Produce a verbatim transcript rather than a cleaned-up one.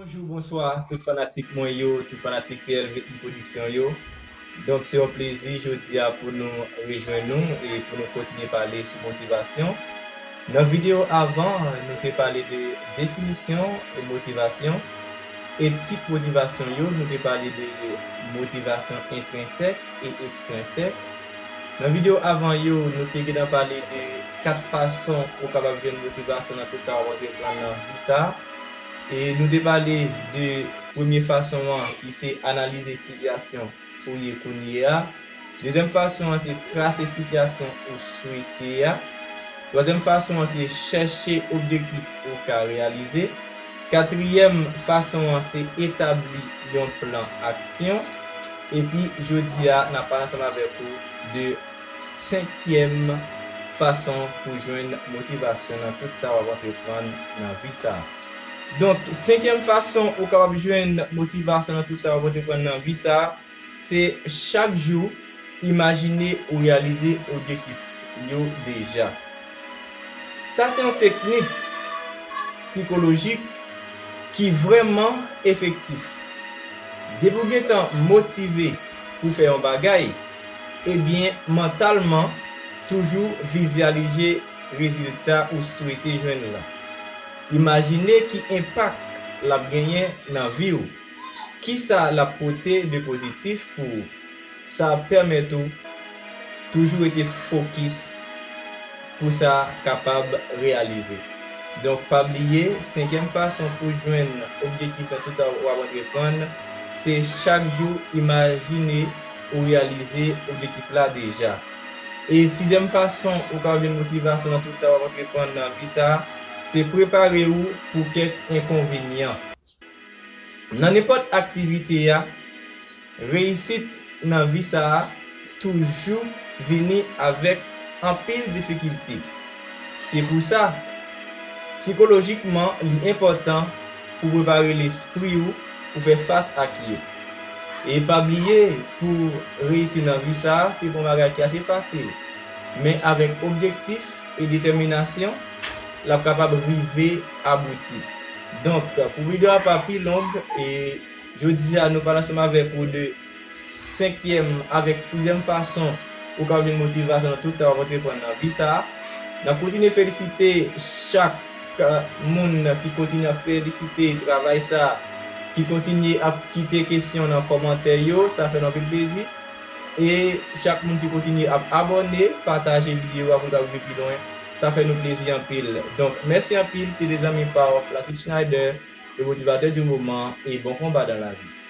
Bonjou, bonswa, tout fanatik mwen yo, tout fanatik P L V I Production yo. Donk, se yon plezi jodi a pou nou rejwenn nou e pou nou kontinye pale sou motivasyon. Nan videyo avan, nou te pale de definisyon e motivasyon e tip motivasyon yo. Nou te pale de motivasyon entrensèk e ekstrensèk. Nan videyo avan yo, nou te gentan pale de kat fason ou kapab jwenn motivasyon nan tout sa w ap antreprann nan vi sa a. E nou te pale de premye fason an, ki se analize sitiyasyon ou ye kounye a. Dezyèm fason an, se trase sitiyasyon ou swete a. Twazyèm fason an, se chèche objektif ou ka reyalize. Katriyèm fason an, se etabli yon plan aksyon. Epi, jodi a, n ap pale ansanm avèk ou de senkyèm fason pou jwenn motivasyon nan tout sa w ap antreprann nan vi sa a. Donk, senkyèm fason ou kapab jwenn motivasyon nan tout sa w ap antreprann nan vi sa a, se chak jou, imajine ou reyalize objektif yo deja. Sa se yon teknik sikolojik ki vrèman efektif. Depi w gentan motive pou fè yon bagay, ebyen, mantalman, toujou vizyalize rezilta ou swete jwenn lan. Imajine ki enpak l ap genyen nan vi w. Kisa l ap pote de pozitif pou ou? Sa ap pèmèt ou toujou rete fokis pou sa kapab reyalize. Donk, pa bliye, senkyèm fason pou jwenn objektif nan tout sa w ap antreprann, se chak jou imajine ou reyalize objektif la deja. E sizyèm fason ou ka jwenn motivasyon nan tout sa w ap antreprann nan vi sa a, se prepare w pou kèk enkonvenyan. Nan nenpòt aktivite a, reyisit nan vi sa a toujou vini avèk anpil difikilte. Se pou sa, sikolojikman, li enpòtan pou prepare lespri w pou fè fas ak yo. E pa bliye, pou reyisi nan vi sa a, se pa yon bagay ki ase fasil. Men avèk objektif e detèminasyon, l ap kapab rive abouti. Donk, pou videyo a pa pi long, e jodi a nou pale ansanm avèk ou de senkyèm avèk sizyèm fason ou ka jwenn motivasyon nan tout sa w ap antreprann nan vi sa a. N ap kontinye felisite chak, eh, moun ki kontinye ap felisite travay sa a, ki kontinye ap kite kesyon nan kòmantè yo, sa fè n anpil plezi. E chak moun ki kontinye ap abòne, pataje videyo a pou l ka rive pi lwen, sa fè nou plezi anpil. Donk, mèsi anpil, se te zanmi pa w, Classic Schneider, le motivateur du moment, et bon combat dans la vie.